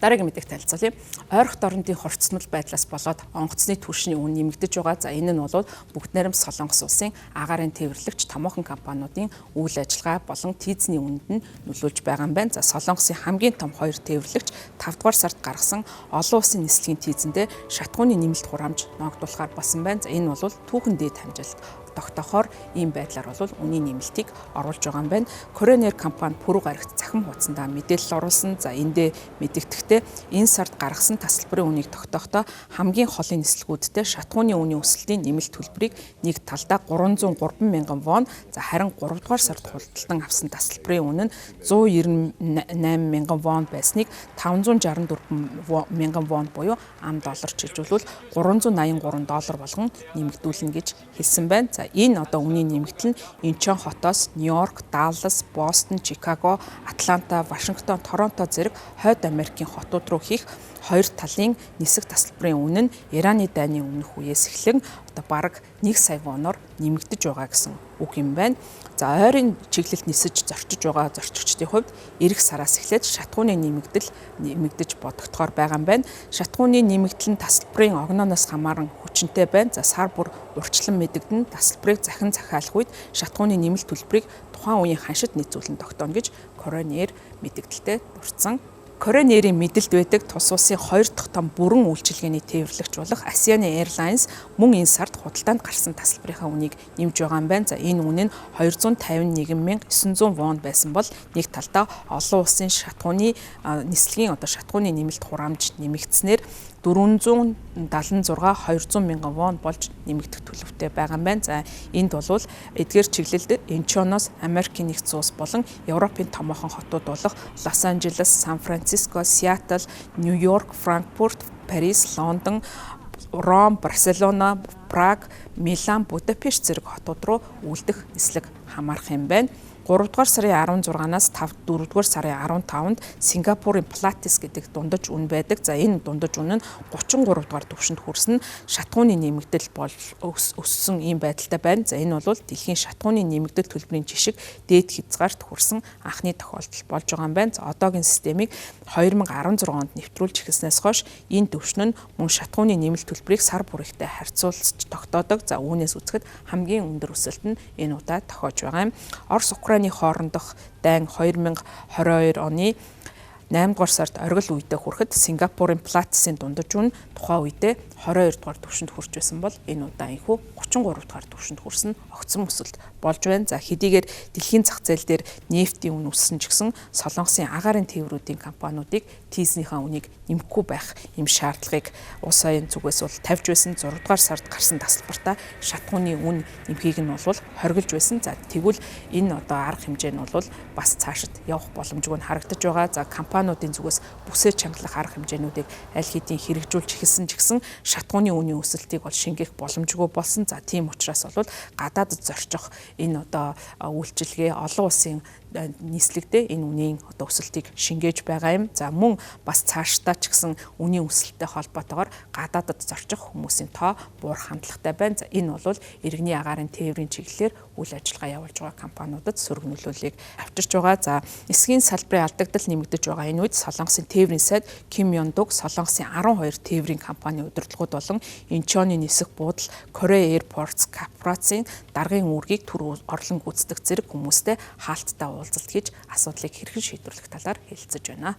Дараагийн мэдээг танилцуулъя. Ойрхот орондын хурцнал байдлаас болоод онгоцны түвшний үн нэмэгдэж байгаа. За, энэ нь бол бүгд найрамд Солонгос улсын агаарын тээвэрлэгч томоохон компаниудын үйл ажиллагаа болон тийзний үнэнд нь нөлөөлж байгаа юм байна. За, Солонгосын хамгийн том хоёр тээвэрлэгч 5 дугаар сард гаргасан олон улсын нислэгийн тийзэндээ шатахууны нэмэлт хураамж ноогдуулахаар болсон байна. За, энэ бол түүхэн дээд хамжилт тогтоохоор ийм байдлаар бол үнийн нэмэлтийг оруулж байгаа юм байна. Korean Air компани пүрэв гарагт цахим хуудсандаа мэдээлэл оруулсан. За, эндээ мэдэгдэхдээ энэ сард гаргасан тасалбарын үнийг тогтоохтой хамгийн холын нислэгүүдтэй шатахууны үнийн өсөлтийн нэмэлт төлбөрийг нэг талдаа 303 мянган вон, за харин 3 дугаар сард худалдан авсан тасалбарын үнэ нь 198 мянган вон байсныг 564 мянган вон буюу ам доллар чилжүүлвэл 383 доллар болгон нэмэгдүүлнэ гэж хэлсэн байна. За, энэ одоо үнийн нэмэгдэл нь Инчон хотоос Нью-Йорк, Даллас, Бостон, Чикаго, Атланта, Вашингтон, Торонто зэрэг Хойд Америкийн хотууд руу хийх хоёр талын нисэх тасалбарын үнэ нь Ираны дайны өмнөх үеэс эхлэн одоо бараг 1 сая воноор нэмэгдэж байгаа гэсэн үг юм байна. За, ойрын чиглэлд нисэж зорчиж байгаа зорчигчдын хувьд ирэх сараас эхлээд шатахууны нэмэгдэл нэмэгдэж бодогдохоор байгаа юм байна. Шатахууны нэмэгдэл нь тасалбарын огнооноос хамааран хүчинтэй байна. За, сар бүр урьдчилан мэдэгдэн, тасалбарыг захин захиалах үед шатахууны нэмэлт төлбөрийг тухайн үеийн ханшид нийцүүлэн тогтооно гэж Korean Air мэдэгдэлтэй дурдсан. Korean Air-ийн мэдэлд байдаг тус улсын хоёр дахь том бүрэн үйлчилгээний тээвэрлэгч болох Asiana Airlines мөн энэ сард худалдаанд гарсан тасалбарынхаа үнийг нэмж байгаа юм байна. За, энэ үнэ нь 251 900 вон байсан бол нэг талдаа олон улсын шатахууны нислэгийн одоо шатахууны нэмэлт хураамж нэмэгдсэнээр 476 200 мянган вон болж нэмэгдэх төлөвтэй байгаа юм байна. За, энд бол эдгээр чиглэлд Инчоноос Америкийн нэгдсэн улс болон Европын томоохон хотууд болох Лос Анжелес, Сан Франциско, Сиэтл, Нью-Йорк, Франкфурт, Парис, Лондон, Ром, Барселона, Праг, Милан, Будапешт зэрэг хотууд руу үлдэх нислэг хамаарах юм байна. 3 дугаар сарын 16-наас 5 4 дугаар сарын 15-нд Сингапурын Platts гэдэг дундаж үн байдаг. За, энэ дундаж үн нь 33 дугаар түвшинд хүрсэн, шатахууны нэмэгдэл бол өссөн ийм байдалтай байна. За, энэ бол дэлхийн шатахууны нэмэгдэл төлбөрийн жишг дээд хязгаарт хүрсэн анхны тохиолдол болж байгаа юм байна. За, одоогийн системийг 2016 онд нэвтрүүлж эхэлснээс хойш энэ түвшин нь мөн шатахууны нэмэлт төлбөрийг сар бүрийнхтэй харьцуулж тогтоодог. За, үүнээс үзэхэд хамгийн өндөр өсөлт нь энэ удаа тохиож байгаа юм. Орос Украины хоорондох дайн 2022 оны 8 дугаар сард оргил үедээ хүрэхэд Сингапурын Platts-ын дундаж үн тухайн үедээ 22 дугаар түвшинд хүрч байсан бол энэ удаа энэхүү 33 дугаар түвшинд хүрсэн огцом өсөлт болж байна. За, хэдийгээр дэлхийн зах зээл дээр нефтийн үн өссөн ч гэсэн Солонгосын агаарын тээврүүдийн компаниудыг тийзнийхээ үнийг нэмэхгүй байх юм шаардлагыг улс оюун зүгээс бол тавьж байсан. 6 дугаар сард гарсан тасалбартаа шатахууны үн нэмэхийг нь бол хоригдож байсан. За, тэгвэл энэ одоо арга хэмжээ нь бол бас цаашид явах боломжгүй нь харагдаж байгаа. За, компаниудын зүгээс бүсээ чангалах арга хэмжээнүүдийг аль хэдийн хэрэгжүүлж эхэлсэн ч гэсэн шатахууны үнийн өсөлтийг бол шингээх боломжгүй болсон. За, тийм учраас бол гадаадд зорчих энэ одоо үйлчилгээ олон улсын нислэгдээ энэ үнийн одоо өсөлтийг шингээж байгаа юм. За, мөн бас цаашдаа ч гэсэн үнийн өсөлттэй холбоотойгоор гадаадад зорчих хүмүүсийн тоо буурах хандлагатай байна. За, энэ бол иргэний агаарын тээврийн чиглэлээр үйл ажиллагаа явуулж байгаа компаниудад сөрөг нөлөөллийг авчирч байгаа. За, нислэгийн салбарын алдагдал нэмэгдэж байгаа энэ үед Солонгосын тээврийн сайд Ким Йон Дук Солонгосын 12 тээврийн компани удирдлагууд болон Инчоны нисэх буудал Korea Airports корпорацийн даргын үүргийг түр орлон гүйцэтгэх зэрэг хүмүүстэй хаалттай уулзалт хийж асуудлыг хэрхэн шийдвэрлэх талаар хэлэлцэж байна.